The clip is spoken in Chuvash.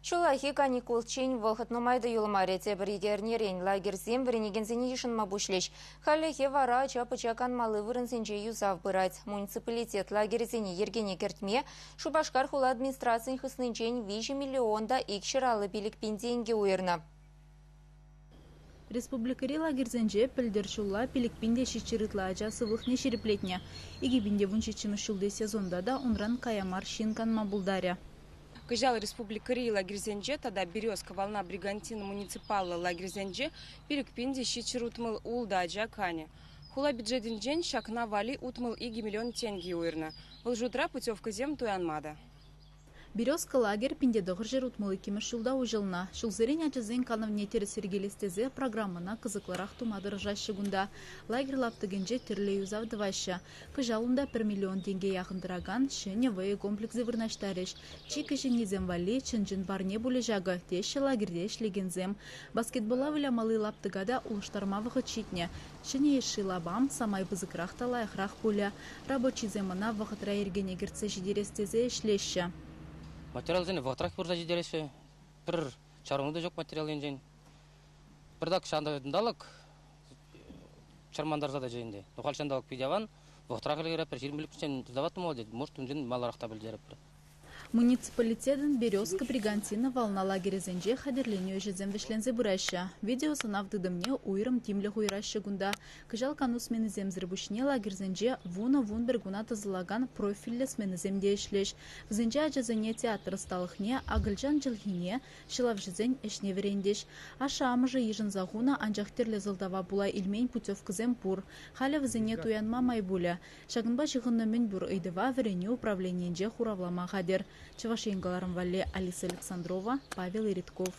Ҫуллахи каникулччен вӑхӑт нумай та юлмарӗ. Тепӗр икӗ эрнерен лагерьсем вӗренекенсене йышӑнма пуҫлӗҫ. Хальлӗхе вара ача-пӑча канмалли вырӑнсенче юсав пырать. Муниципалитет лагерӗсене йӗркене кӗртме Шупашкар хула администрацийӗн хыснинчен 3 миллион та 255 пин тенкӗ уйӑрнӑ. Республикӑри лагерьсенче пӗлтӗр ҫулла 5700 ытла ача сывлӑхне ҫирӗплетнӗ. 2017 ҫулти сезонта та унран кая мар ҫын канма пултарӗ. Кӑҫал республикӑри лагерьсенче тата «Березка», «Волна», «Бригантина» муниципаллӑ лагерьсенче 5766 ача канӗ. Хула бюджетӗнчен ҫакна валли 62 миллион тенкӗ уйӑрнӑ. Вӑл шутра путевкӑсем туянма та. «Березка» лагерь 1962 ҫулта уҫӑлнӑ. Ҫулсерен ачасен канӑвне тӗрӗс йӗркелес тесе программӑна кӑсӑклӑрах тума тӑрӑшаҫҫӗ кунта. Лагерь лаптӑкӗнче тӗрлӗ юсав тӑваҫҫӗ. Кӑҫал унта пӗр миллион тенке яхӑн тӑракан ҫӗнӗ вӑйӑ комплексӗ вырнаҫтарӗҫ. Чи кӗҫӗннисем валли чӑн-чӑн парне пулӗ ҫакӑ, теҫҫӗ лагерьте ӗҫлекенсем. Баскетболла вылямалли лаптӑка та улӑштарма вӑхӑт ҫитнӗ. Ҫӗнӗ йышши лапам самай пысӑкрах та лайӑхрах пулӗ. Рабочисем ӑна вӑхӑтра йӗркене кӗртсе ҫитерес тесе ӗҫлеҫҫӗ. Материалсене вӑхӑтрах пырса ҫитереҫҫӗ. Пӗр чарӑну та ҫук материал енчен. Пӗртак ҫанталӑк чӑрмантарса тӑчӗ ӗнтӗ. Ну, халь ҫанталӑк питӗ аван. Вӑхӑтрах ӗлкӗретпӗр, 25-ччен тытаваттӑм тет. Может, унччен маларах та пӗлтерӗпӗр. Муниципалитетӑн «Березка», «Бригантина», «Волна» лагерӗсенче хатӗрленӳ ӗҫӗсем вӗҫленсе пыраҫҫӗ. Видеосӑнав тытӑмне уйрӑм тимлӗх уйӑраҫҫӗ кунта. Кӑҫал кану сменисемсӗр пуҫне лагерьсенче вунӑ-вунпӗр куна тӑсӑлакан профильлӗ сменӑсем те ӗҫлӗҫ. Вӗсенче ачасене театр ӑсталӑхне, акӑлчан чӗлхине, ҫӑлавҫӑсен ӗҫне вӗрентӗҫ. Ашшӗ-амӑшӗ йышӑнса хунӑ, анчах тӗрлӗ сӑлтава пула илмен путевкӑсем пур. Халӗ вӗсене туянма май пулӗ. Ҫакӑнпа ҫыхӑннӑ мӗнпур ыйтӑва вӗренӳ управленийӗнче хуравлама хатӗр. Чӑваш Ен кӑларӑм валли Алиса Александрова, Павел Иритков.